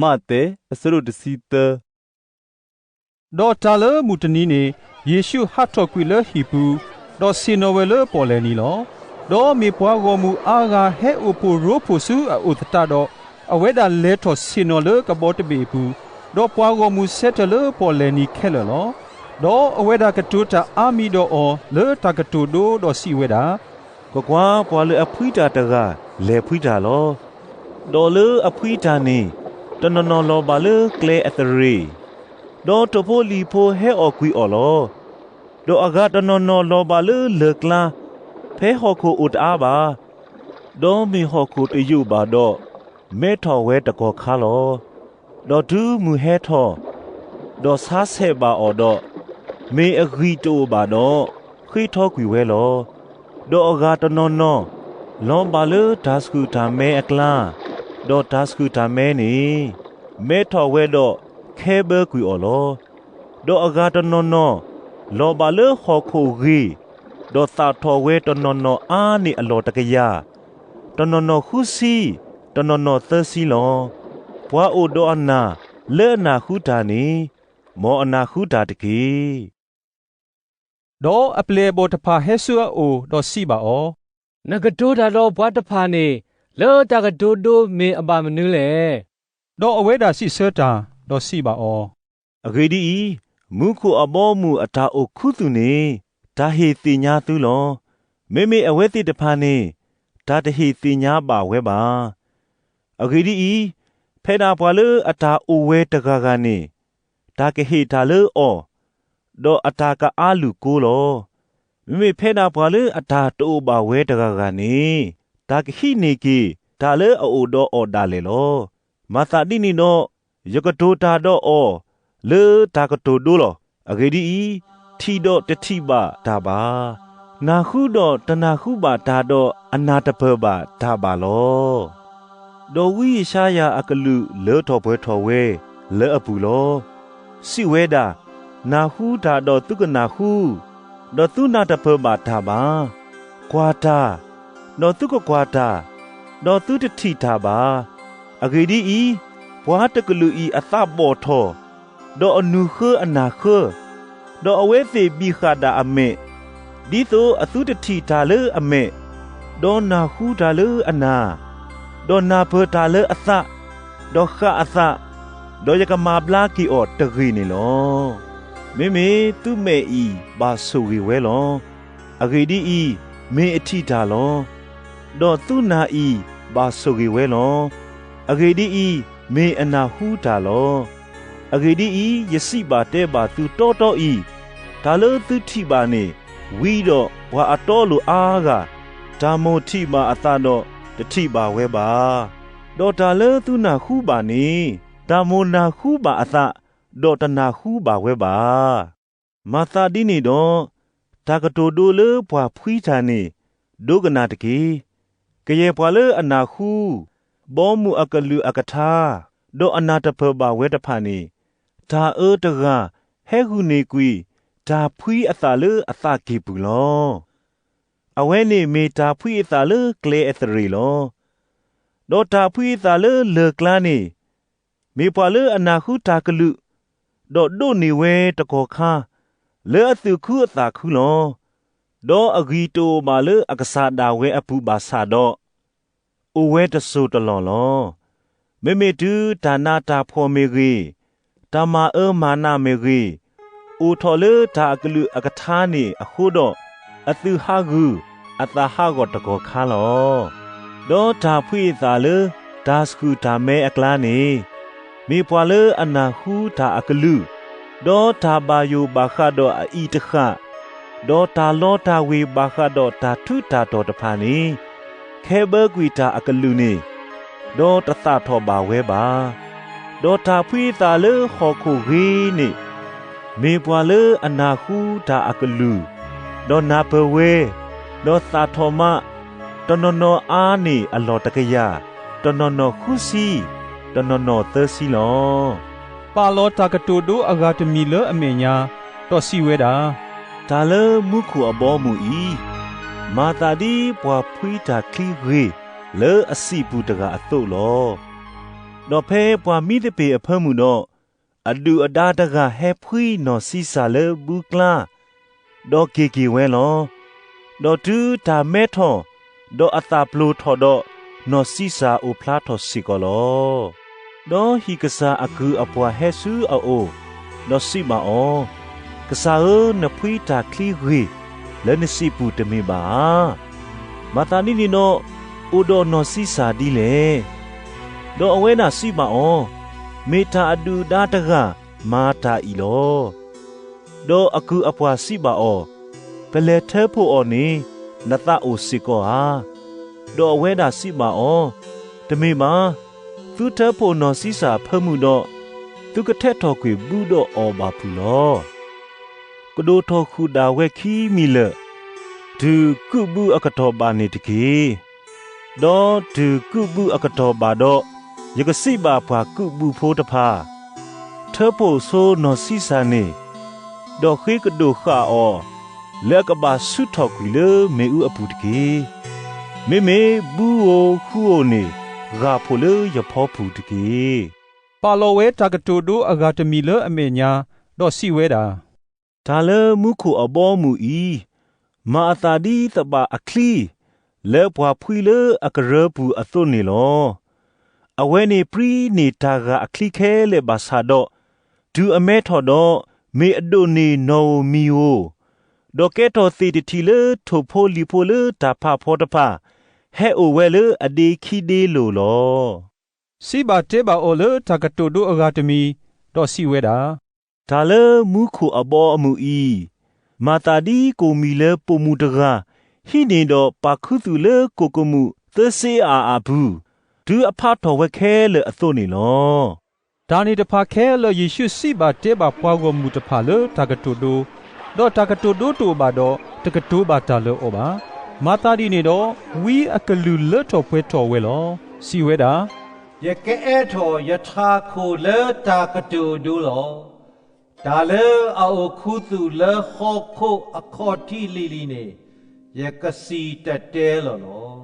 မးသဲ အဆၢဒိၣ်တဆံသၢ. ဒီးတၢ်လၢမုၢ်တနံၤန့ၣ် ယ့ၣ်ရှူးဟးထီၣ်ကွံာ်လၢဟံၣ်ပူၤ, ဒီးဆ့ၣ်နီၤဝဲလၢပီၣ်လဲၣ်နံၤလီၤ. ဒီးမ့ၢ်ပှၤဂီၢ်မုၢ်အါဂၤဟဲအိၣ်ဖှိၣ်ရိဖှိၣ်ဆူအအိၣ်သတးဒီး, အဝဲဒၣ်လဲၤထီၣ်ဆ့ၣ်နီၤလၢကဘီတဘ့ၣ်အပူၤ, ဒီးပှၤဂီၢ်မုၢ်ဆဲးထၢၣ်လၢပီၣ်လဲၣ်နံၤခဲလၢာ်လီၤ. ဒီးအဝဲဒၣ်ကတိၤတၢ်အါမံၤဒီးအီၤလၢတၢ်ကတိၤဒိဒီးစံးဝဲဒၣ်, ကွၢ်ကွၢ်, ပှၤလၢအဖှံတၢ်တဂၤလဲၤဖှံတၢ်လီၤ. ဒီးလၢအဖှံတၢ်န့ၣ် တနီၤနီၤလီၤဘၣ်လၢကျဲအသရ့ၣ်, ဒီးထိၣ်ဖိလံၣ်ဖိဟဲအီၣ်ကွံာ်အီၤလီၤ. ဒီးအဂၤတနီၤနီၤလီၤဘၣ်လၢလၢၢ်ကျါ, ဖဲဟီၣ်ခိၣ်အိၣ်တအါဘၣ်, ဒီးမ့ၢ်ဟီၣ်ခိၣ်တယိာ်ဘၣ်ဒီး, မဲထီၣ်ဝဲတကီၢ်ခါလီၤ. ဒီးတုၤမုၢ်ဟဲထီၣ်, ဒီးဆါဆဲးဘၣ်အီၤဒီး, မ့ၢ်အဂံၢ်တအိၣ်ဘၣ်ဒီး, ဃ့ထီကွံာ်ဝဲလီၤ. ဒီးအဂၤတနီၤနီၤလီၤဘၣ်လၢတၢ်ဆှုၣ်တၢ်မဲအကျါ, ဒီးတၢ်ဆှုၣ်တၢ်မဲန့ၣ် မဲထီၣ်ဝဲဒီးခဲဘၢကွံာ်အီၤလီၤ. ဒီးအဂၤတနီၤနီၤလီၤဘၣ်လၢဟီၣ်ခိၣ်ဂ့ၢ်, ဒီးသၣ်ထီၣ်ဝဲတနီၤနီၤအါန့ၢ်အလီၢ်တကယၤ, တနီၤနီၤဃုဆံ, တနီၤနီၤသၢဆံလီၤ. ပှၤအိၣ်ဒီးအနၢ်လၢအနၢ်ဟူတၢ်န့ၣ်, မ်အနၢ်ဟူတၢ်တက့ၢ်. ဒီးအပျဲၢ်အဘီၣ်တဖၣ်ဟဲဆူအအိၣ်ဒီးစံးဘၣ်အီၤ, နကတိၤတၢ်ဒီးပှၤတဖၣ်န့ၣ်, လၢတၢ်ကတိၤဒိမ့ၢ်အဘၣ်မနုၤလဲၣ်. ဒီးအဝဲဒၣ်စံးဆၢတၢ်, ဒီးစံးဘၣ်အီၤ, အဂ့ၢ်ဒ်အံၤ, မူခိၣ်အဘီအမုၢ်အတၢ်အိၣ်ခူသူၣ်န့ၣ်, တၢ်ဟ့ၣ်သ့ၣ်ညါသုလီၤ. မ့မ့ၢ်အဝဲသ့ၣ်တဖၣ်န့ၣ်, တၢ်တဟ့ၣ်သ့ၣ်ညါဘၣ်ဝဲဘၣ်. အဂ့ၢ်ဒ်အံၤ, ဖဲဒၣ်ပှၤလၢအတၢ်အိၣ်ဝဲတဂၤဂၤန့ၣ်, တၢ်ကဟ့ၣ်တၢ်လၢအီၤ, ဒီးအတၢ်ကအါလုၢ်ကိလီၤ. မ့မ့ၢ်ဖဲဒၣ်ပှၤလၢအတၢ်တအိၣ်ဘၣ်ဝဲတဂၤဂၤန့ၣ်, တၢ်ကဟံးန့ၢ်က့ၤတၢ်လၢအအိၣ်ဒီးအီၤဒၣ်လဲာ်လီၤ. မၤသးဒ်န့ၣ်ဒီး, ယကတိၤတၢ်ဒီးအီၤလၢတၢ်ကတိၤဒိလီၤ. အဂ့ၢ်ဒ်အံၤ, ထံၣ်ဒီးတထံၣ်ဘၣ်တၢ်ဘၣ်, နၢ်ဟူဒီးတနၢ်ဟူဘၣ်တၢ်ဒီးအနၢ်တပၢၢ်ဘၣ်တၢ်ဘၣ်လီၤ. ဒီးဝံယၡါယၤအကလုၢ်လၢထီၣ်ပှဲၤထီၣ်ဝဲလၢအပူၤလီၤ. စံးဝဲဒၣ်, နၢ်ဟူတၢ်ဒီးသုကနၢ်ဟူ, ဒီးသုနၢ်တပၢၢ်ဘၣ်တၢ်ဘၣ်. ကွၢ်တၢ်, ဒီးသုကကွၢ်တၢ်, ဒီးသုတထံၣ်တၢ်ဘၣ်. အဂ့ၢ်ဒ်အံၤ, ပှၤတကလုာ်အံၤအသးဘီၣ်ထီၣ်, ဒီးအနုၢ်ဃၢအနၢ်ဃၢ, ဒီးအဝဲသ့ၣ်ဘံၣ်ဃာ်ဒၣ်အမဲာ်, ဒ်သိးအသုတထံၣ်တၢ်လၢအမဲာ်, ဒီးနၢ်ဟူတၢ်လၢအနၢ်, ဒီးနၢ်ပၢၢ်တၢ်လၢအသး, ဒီးဃၣ်အသး, ဒီးယကမၤဘျါက့ၤအီၤတဂ့ၤန့ၣ်လီၤ. မ့မ့ၢ်သုမဲာ်အံၤဘၣ်ဆိၣ်ဂ့ၤဝဲလီၤ. အဂ့ၢ်ဒ်အံၤ, မ့ၢ်အထံၣ်တၢ်လီၤ. ဒီးသုနၢ်အံၤဘၣ်ဆိၣ်ဂ့ၤဝဲလီၤ. အဂ့ၢ်ဒ်အံၤ, မ့ၢ်အနၢ်ဟူတၢ်လီၤ. အဂ့ၢ်ဒ်အံၤ, ယစံးဘၣ်တဲဘၣ်သုတီတီအံၤ, တၢ်လၢသုထံၣ်ဘၣ်န့ၣ်, ဝံဒီးပှၤအတီအလိၤအါဂၤ, တၢ်မိၣ်ထံၣ်ဘၣ်အသးဒီးတထံၣ်ဘၣ်ဝဲဘၣ်. ဒီးတၢ်လၢသုနၢ်ဟူဘၣ်န့ၣ်, တၢ်မိၣ်နၢ်ဟူဘၣ်အသး, ဒီးတနၢ်ဟူဘၣ်ဝဲဘၣ်. မၤသးဒ်န့ၣ်ဒီး, တၢ်ကတိၤဒိလၢပှၤဖှံတၢ်န့ၣ်, ဒိကနၣ်တက့ၢ်. ကယဲၢ်ပှၤလၢအနၢ်ဟူ, ဘီမုၢ်အကလုၢ်အကထါ, ဒီးအနၢ်တပၢၢ်ဘၣ်ဝဲတဖၣ်န့ၣ်, တၢ်အၢတဂၤဟဲဂုာ်န့ၢ်ကွံာ် တၢ်ဖှံအသးလၢအသးကံၢ်ပူၤလီၤ. အဝဲန့ၣ်မ့ၢ်တၢ်ဖှံအသးလၢကျဲအသရ့ၣ်လီၤ. ဒီးတၢ်ဖှံအသးလၢလၢၢ်ကျါန့ၣ်, မ့ၢ်ပှၤလၢအနၢ်ဟူတၢ်ကလုၢ်, ဒီးဒိးန့ၢ်ဝဲတကီၢ်ခါ, လၢအသူၣ်ခုအသးခုလီၤ. ဒီးအဂံၢ်တအိၣ်ဘၣ်လၢအကစၢ်ဒၣ်ဝဲအပူၤဘၣ်ဆၣ်ဒီး, အိၣ်ဝဲတစိၢ်တလီၢ်လီၤ. မ့မ့ၢ်တုၤတၢ်နးတၢ်ဖှီၣ်မ့ၢ်ဂ့ၤ, တၢ်မၤအၢမၤနးမ့ၢ်ဂ့ၤ, အိၣ်ထီၣ်လၢတၢ်အကလုၢ်အကထါန့ၣ်အဃိဒီး, အသူၣ်ဟးဂူာ်အသးဟးဂီၤတကီၢ်ခါလီၤ. ဒီးတၢ်ဖှံအသးလၢတၢ်ဆှုၣ်တၢ်မဲအကျါန့ၣ်, မ့ၢ်ပှၤလၢအနၢ်ဟူတၢ်အကလုၢ်, ဒီးတၢ်ဘၣ်ယိၣ်ဘၣ်ဃးဒီးအအံၤတဃၣ်, ဒီးတၢ်လီတၢ်ဝ့ၤဘၣ်ဃးဒီးတၢ်ထူးတၢ်တီၤတဖၣ်န့ၣ်, ခဲဘၢကွံာ်တၢ်အကလုၢ်န့ၣ်, ဒီးတသၣ်ထီၣ်ဘၣ်ဝဲဘၣ်. ဒီးတၢ်ဖှံအသးလၢဟီၣ်ခိၣ်ဂ့ၤန့ၣ်, မ့ၢ်ပှၤလၢအနၢ်ဟူတၢ်အကလုၢ်, ဒီးနၢ်ပၢၢ်ဝဲ, ဒီးသၣ်ထီၣ်မး, တနီၤနီၤအါန့ၢ်အလီၢ်တကယၤ, တနီၤနီၤဃုဆံ, တနီၤနီၤသၢဆံလီၤ. ပာ်လီၤတၢ်ကတိၤဒိအဂၤတမံၤလၢအမဲာ်ညါ, ဒီးစံးဝဲဒၣ်, တၢ်လၢမူခိၣ်အဘီအမုၢ်အံၤ, မၤသးဒ်ပှၤဖှံတၢ်ချံဂ့ၤလၢအစံာ်ပူၤတဂၤအသိးလီၤ. ဒီးဖဲပှၤမံသပ့ၤအဖၢမုၢ်ဒီး, အဒုၣ်အဒါတဂၤဟဲဖှံနီၢ်စံစၢ်လၢဘုကျါ, ဒီးက့ၤက့ၤဝဲလီၤ. ဒီးတုၤတၢ်မဲထီၣ်, ဒီးအသၣ်ပျိၤထီၣ်ဒီး, နီၢ်စံစၢ်အိၣ်ဖျါထီၣ်စ့ၢ်ကီးလီၤ. ဒီးဟံၣ်ကစၢ်အကုၢ်အပှၤဟဲဆူအအိၣ်, ဒီးစံးဘၣ်အီၤ, ကစၢ်ဧၢ, နဖှံတၢ်ချံဂ့ၤလၢနစံာ်ပူၤတမ့ၢ်ဘၣ်ဧါ. မၤသးဒ်န့ၣ်ဒီး, အိၣ်ဒီးနီၢ်စံစၢ်ဒ်လဲၣ်. ဒီးအဝဲဒၣ်စံးဘၣ်အီၤ, မ့ၢ်တၢ်အဒုၣ်အဒါတဂၤမၤတၢ်အံၤလီၤ. ဒီးအကုၢ်အပှၤစံးဘၣ်အီၤ, ကလဲၤထၢဖှိၣ်အီၤန့ၣ်, နသးအိၣ်စ့ၢ်ကီးဧါ. ဒီးအဝဲဒၣ်စံးဘၣ်အီၤ, တမ့ၢ်ဘၣ်, သုထၢဖှိၣ်နီၢ်စံစၢ်အဖၢမုၢ်ဒီး, သုကထဲးထီၣ်ကွံာ်ဘုဒီးအီၤဘၣ်ဖုးလီၤ. ကဒိၣ်ထီၣ်ဃုာ်ဒၣ်ဝဲခံမံၤလၢာ်, တုၤကုၣ်ဘုအကတီၢ်ဘၣ်န့ၣ်တက့ၢ်. ဒီးတုၤကုၣ်ဘုအကတီၢ်ဘၣ်ဒီး, ယကစံးဘၣ်ပှၤကုၣ်ဘုဖိတဖၣ်, ထၢဖှိၣ်ဆိနီၢ်စံစၢ်န့ၣ်, ဒီးဃ့ကဒိၣ်ဃာ်အီၤ, လၢအကဘၣ်ဆူးထီၣ်ကွံာ်လၢမ့ၣ်အူအပူၤတက့ၢ်. မ့မ့ၢ်ဘုဧိၤဃုဧိၤန့ၣ်, ဂၢ်ဖှိၣ်လၢယဖီပူၤတက့ၢ်. ပာ်လီၤဝဲတၢ်ကတိၤဒိအဂၤတမံၤလၢအမဲာ်ညါ, ဒီးစံးဝဲဒၣ်, တၢ်လၢမူခိၣ်အဘီအမုၢ်အံၤ, မၤအသးဒ်သဘၣ်အချံ, လၢပှၤဖှံလၢအကရၢပူၤအသိးန့ၣ်လီၤ. အဝဲန့ၣ်ပြံန့ၢ်တၢ်ဂာ်အချံခဲလၢာ်ဘၣ်ဆၣ်ဒီး, တုၤအမဲထီၣ်ဒီး, မ့ၢ်အဒိၣ်န့ၢ်နီၢ်ဧိၤမံၤဧိၤ, ဒီးကဲထီၣ်သ့ၣ်တထံးလၢထိၣ်ဖိလံၤဖိလၢတၢ်ဖးဖီတဖၣ်, ဟဲအိၣ်ဝဲလၢအဒ့ခံဒ့လိၤလီၤ. စံးဘၣ်တဲဘၣ်အီၤလၢတၢ်ကတိၤဒိအဂၤတမံၤ, ဒီးစံးဝဲဒၣ်, တၢ်လၢမူခိၣ်အဘီအမုၢ်အံၤ, မၤသးဒ်ကိၣ်မံၤလၢပိာ်မုၣ်တဂၤ, ဟံးန့ၢ်ဒီးပာ်ခူသူၣ်လၢကိၣ်ကမူၣ်သၢစ့အါအပူၤ, တုၤအဖးထီၣ်ဝဲခဲလၢာ်အသိးန့ၣ်လီၤ. တၢ်န့ၣ်တဖၣ်ခဲလၢာ်ယ့ၣ်ၡူးစံးဘၣ်တဲဘၣ်ပှၤဂီၢ်မုၢ်တဖၣ်လၢတၢ်ကတိၤဒိ, ဒီးတၢ်ကတိၤဒိတအိၣ်ဘၣ်ဒီး, တကတိၤဘၣ်တၢ်လၢအီၤဘၣ်. မၤသးဒ်န့ၣ်ဒီး, ဝံအကလုၢ်လၢထီၣ်ပှဲၤထီၣ်ဝဲလီၤ. စံးဝဲဒၣ်, ယကအဲၣ်ထီၣ်ယထးခိၣ်လၢတၢ်ကတိၤဒိလီၤ. တၢ်လၢအအိၣ်ခူသူၣ်လၢဟီၣ်ခိၣ်အခီၣ်ထံးလံၤလံၤန့ၣ်, ယကစံၣ်တဲၤတဲလီၤလီၤ.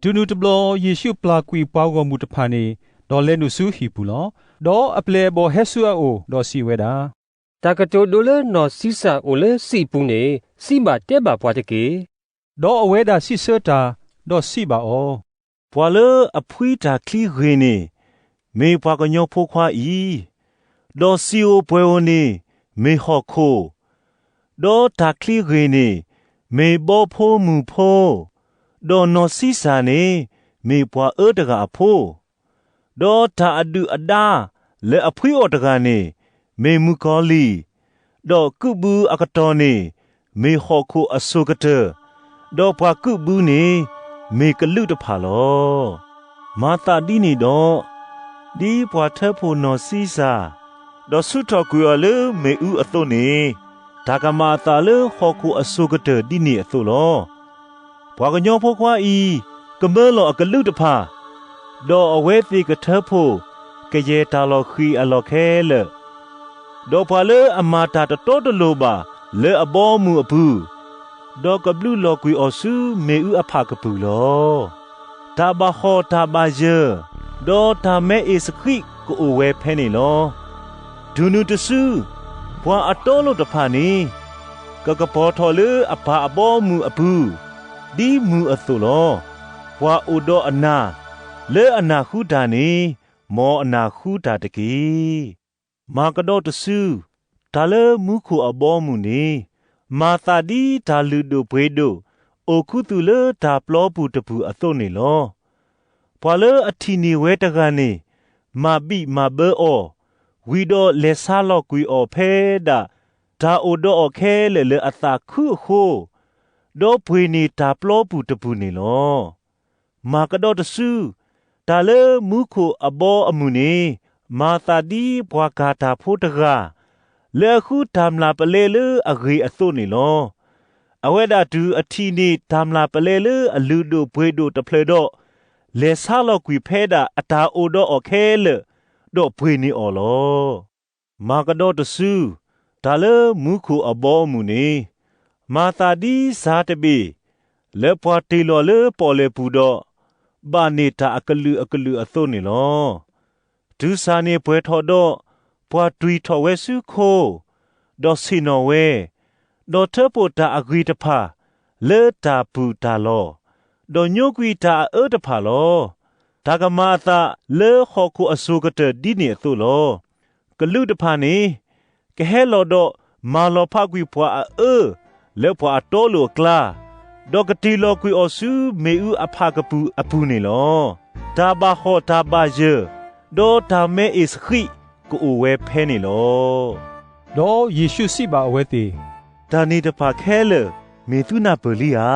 တုၤနုၤတဘျီယ့ၣ်ၡူးပျၢ်ကွံာ်ပှၤဂီၢ်မုၢ်တဖၣ်န့ၣ်, ဒီးလဲၤနုာ်ဆူဟံၣ်ပူၤလီၤ. ဒီးအပျဲၢ်အဘီၣ်ဟဲဆူအအိၣ်, ဒီးစံးဝဲဒၣ်, တၢ်ကတိၤဒိလၢနီၢ်စံစၢ်အိၣ်လၢစံာ်ပူၤန့ၣ်, စံးဘၣ်တဲဘၣ်ပှၤတက့ၢ်. ဒီးအဝဲဒၣ်စံးဆၢတၢ်, ဒီးစံးဘၣ်အီၤ, ပှၤလၢအဖှံတၢ်ချံဂ့ၤန့ၣ်, မ့ၢ်ပှၤကညီဖိခွါအံၤ, ဒီးစံာ်ဧိၤပှဲၤဧိၤန့ၣ်မ့ၢ်ဟီၣ်ခိၣ်, ဒီးတၢ်ချံဂ့ၤန့ၣ်မ့ၢ်ဘီဖိမုၢ်ဖိ, ဒီးနီၢ်စံစၢ်န့ၣ်မ့ၢ်ပှၤအၢတဂၤအဖိ, ဒီးတၢ်အဒုၣ်အဒါလၢအဖှံအီၤတဂၤန့ၣ်မ့ၢ်မုၣ်ကီၤလံၢ်, ဒီးကုၣ်ဘုအကတီၢ်န့ၣ်မ့ၢ်ဟီၣ်ခိၣ်အစိၤကတၢၢ်, ဒီးပှၤကုၣ်ဘုန့ၣ်မ့ၢ်ကလုာ်တဖၣ်လီၤ. မၤသးဒ်န့ၣ်ဒီး, ဒ်ပှၤထၢဖှိၣ်နီၢ်စံစၢ်, ဒီးဆူးထီၣ်ကွံာ်အီၤလၢမ့ၣ်အူအသိးန့ၣ်, တၢ်ကမၤအသးလၢဟီၣ်ခိၣ်အစိၤကတၢၢ်ဒ်န့ၣ်အသိးလီၤ. ပှၤကညီဖိခွါအံၤကမၢလီၤအကလုာ်တဖၣ်, ဒီးအဝဲသ့ၣ်ကထၢဖှိၣ်ကယဲၢ်တၢ်လီၢ်ဃံၤအလီၢ်ခဲလၢာ်, ဒီးပှၤလၢအမၤတၢ်တတီတလိၤဘၣ်လၢအဘီအမုၢ်အပူၤ, ဒီးကဘျုးလီၤကွံာ်အီၤဆူမ့ၣ်အူအဖၣ်ကပုာ်လီၤ. တၢ်ဘၣ်ဟီၣ်တၢ်ဘၣ်ယၢၤ, ဒီးတၢ်မဲအ့ၣ်စဃံးကအိၣ်ဝဲဖဲန့ၣ်လီၤ. တုၤနုၤတစု, ပှၤအတီအလိၤတဖၣ်န့ၣ်, ကကပီၤထီၣ်လၢအပၢ်အဘီအမုၢ်အပူၤ, ဒ်မုၢ်အသိးလီၤ. ပှၤအိၣ်ဒီးအနၢ်, လၢအနၢ်ဃုတၢ်န့ၣ်, မ်အနၢ်ဃုတၢ်တက့ၢ်. မၤကဒီးတစု, တၢ်လၢမူခိၣ်အဘီအမုၢ်န့ၣ်, မၤသးဒ်တၢ်လုၢ်ဒိၣ်ပှ့ၤဒိၣ်, အိၣ်ခူသူၣ်လၢတၢ်ပျီပူၤတပူၤအသိးန့ၣ်လီၤ. ပှၤလၢအထံၣ်န့ၢ်ဝဲတဂၤန့ၣ်, မၤဘံၣ်မၤဘၢအီၤ, ဝံၤဒီးလဲၤဆါလီၤကွံာ်အီၤဖဲဒၣ်တၢ်အိၣ်ဒီးအီၤခဲလၢာ်လၢအသးခုအဃိ, ဒီးပှ့ၤန့ၢ်တၢ်ပျီပူၤတပူၤန့ၣ်လီၤ. မၤကဒီးတစု, တၢ်လၢမူခိၣ်အဘီအမုၢ်န့ၣ်, မၤသးဒ်ပှၤကၤတၢ်ဖိတဂၤ, လၢအဃုတၢ်မျၢ်ပလဲလၢအဂ့ၤအသိးန့ၣ်လီၤ. အဝဲဒၣ်တုၤအထံၣ်န့ၢ်တၢ်မျၢ်ပလဲလၢအလုၢ်ဒိၣ်ပှ့ၤဒိၣ်တဖျၢၣ်ဒီး, လဲၤဆါလီၤကွံာ်ဖဲဒၣ်အတၢ်အိၣ်ဒီးအီၤခဲလၢာ်, ဒီးပှ့ၤန့ၢ်အီၤလီၤ. မၤကဒီးတစု, တၢ်လၢမူခိၣ်အဘီအမုၢ်န့ၣ်, မၤသးဒ်စၤတဘ့ၣ်, လၢပှၤတ့ၢ်လီၤလၢပီၣ်လဲၣ်ပူၤဒီး, ဘၣ်န့ၢ်တၢ်အကလုာ်အကလုာ်အသိးန့ၣ်လီၤ. တုၤစၤန့ၣ်ပှဲၤထီၣ်ဒီး, ပှၤတွံၢ်ထီၣ်ဝဲဆူခိ, ဒီးဆ့ၣ်နီၤဝဲ, ဒီးထၢဖှိၣ်တၢ်အဂ့ၤတဖၣ်, လၢတၢ်ပူၤတၢ်လီၢ်, ဒီးညိကွံာ်တၢ်အအၢတဖၣ်လီၤ. တၢ်ကမၤအသးလၢဟီၣ်ခိၣ်အစိၤကတၢၢ်ဒ်န့ၣ်အသိးလီၤ. ကလူးတဖၣ်န့ၣ်, ကဟဲလီၤဒီးမၤလီၤဖးကွံာ်ပှၤအအၢ, လၢပှၤအတီအလိၤအကျါ, ဒီးကတ့ၢ်လီၤကွံာ်အီၤဆူမ့ၣ်အူအဖၣ်ကပူၤအပူၤန့ၣ်လီၤ. တၢ်ဘၣ်ဟီၣ်တၢ်ဘၣ်ယၢၢ်, ဒီးတၢ်မဲအ့ၣ်စဃံးကအိၣ်ဝဲဖဲန့ၣ်လီၤ. ဒီးယ့ၣ်ၡူးစံးဘၣ်အဝဲသ့ၣ်, တၢ်န့ၣ်တဖၣ်ခဲလၢာ်မ့ၢ်သုနၢ်ပၢၢ်လံဧါ.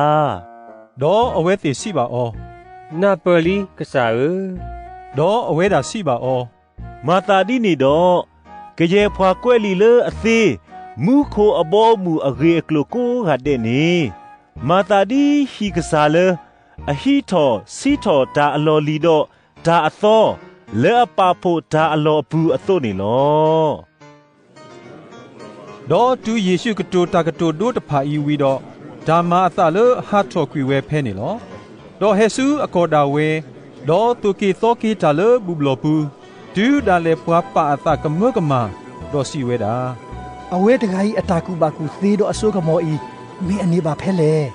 ဒီးအဝဲသ့ၣ်စံးဘၣ်အီၤ, နၢ်ပၢၢ်လံကစၢ်ဧၢ. ဒီးအဝဲဒၣ်စံးဘၣ်အီၤ, မၤသးဒ်န့ၣ်ဒီး, ကယဲၢ်ပှၤကွဲးလံာ်လၢအသ့, မူခိၣ်အဘီအမုၢ်အဂ့ၢ်အကျိၤကိးဂၤဒဲးန့ၣ်, မၤသးဒ်ဟံၣ်ကစၢ်လၢအဟံးထီၣ်ဆံးထီၣ်တၢ်အလီၢ်လံၤဒီးတၢ်အသီ, လၢအပာ်ဖှိၣ်တၢ်အလီၢ်အပူၤအသိးန့ၣ်လီၤ. ဒီးတုၤယ့ၣ်ၡူးကတိၤတၢ်ကတိၤဒိတဖၣ်အံၤဝံၤဒီး, တၢ်မၤအသးလၢဟးထီၣ်ကွံာ်ဝဲဖဲန့ၣ်လီၤ. ဒီးဟဲဆူအကီၢ်ဒၣ်ဝဲ, ဒီးသိၣ်က့ၤသီက့ၤတၢ်လၢဘူၣ်ဘျီၣ်ပူၤ, တုၤဒၣ်လဲာ်ပှၤပာ်အသးကမၢကမၣ်, ဒီးစံးဝဲဒၣ်, အဝဲတဂၤအံၤအတၢ်ကူၣ်ဘၣ်ကူၣ်သ့ဒီးအစိကမီၤအံၤ, မ့ၢ်အန့ၢ်ဘၣ်ဖဲလဲၣ်.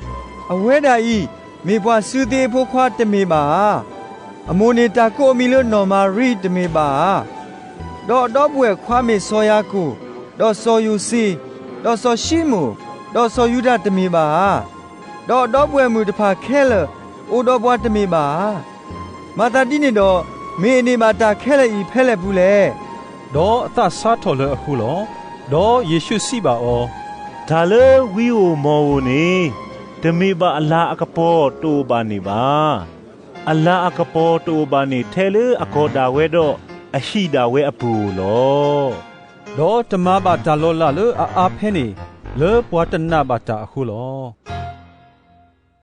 အဝဲဒၣ်အံၤ, မ့ၢ်ပှၤစုသ့အဖိခွါတမ့ၢ်ဘၣ်ဧါ. အမိၢ်န့ၣ်တၢ်ကိးအမံၤလၢနီၢ်မၤရံတမ့ၢ်ဘၣ်ဧါ. ဒီးအဒီပုၢ်ဝဲၢ်ခွါမ့ၢ်စီၤယၤကိာ်, ဒီးစီၤယိၤၡ့, ဒီးစီၤၡံမိၣ်, ဒီးစီၤယူဒၤတမ့ၢ်ဘၣ်ဧါ. ဒီးအဒီပုၢ်ဝဲၢ်မုၣ်တဖၣ်ခဲလၢာ်အိၣ်ဒီးပှၤတမ့ၢ်ဘၣ်ဧါ. မၤသးဒ်န့ၣ်ဒီး, မ့ၢ်အန့ၢ်ဘၣ်တၢ်ခဲလၢာ်အံၤဖဲလဲၣ်ပူၤလဲၣ်. ဒီးအသးဆါထီၣ်လၢအဃိလီၤ. ဒီးယ့ၣ်ၡူးစံးဘၣ်အီၤ, တၢ်လၢဝံဧိၤမီၢ်ဧိၤန့ၣ်, တမ့ၢ်ဘၣ်အလၤအကပီၤတအိၣ်ဘၣ်န့ၣ်ဘၣ်. အလၤအကပီၤတအိၣ်ဘၣ်န့ၣ်ထဲလၢအကီၢ်ဒၣ်ဝဲဒီး, အဟံၣ်ဒၣ်ဝဲအပူၤဧိၤလီၤ. ဒီးတမၤဘၣ်တၢ်လီၤလးလၢအအါဖဲန့ၣ်, လၢပှၤတနာ်ဘၣ်တၢ်အဃိလီၤ.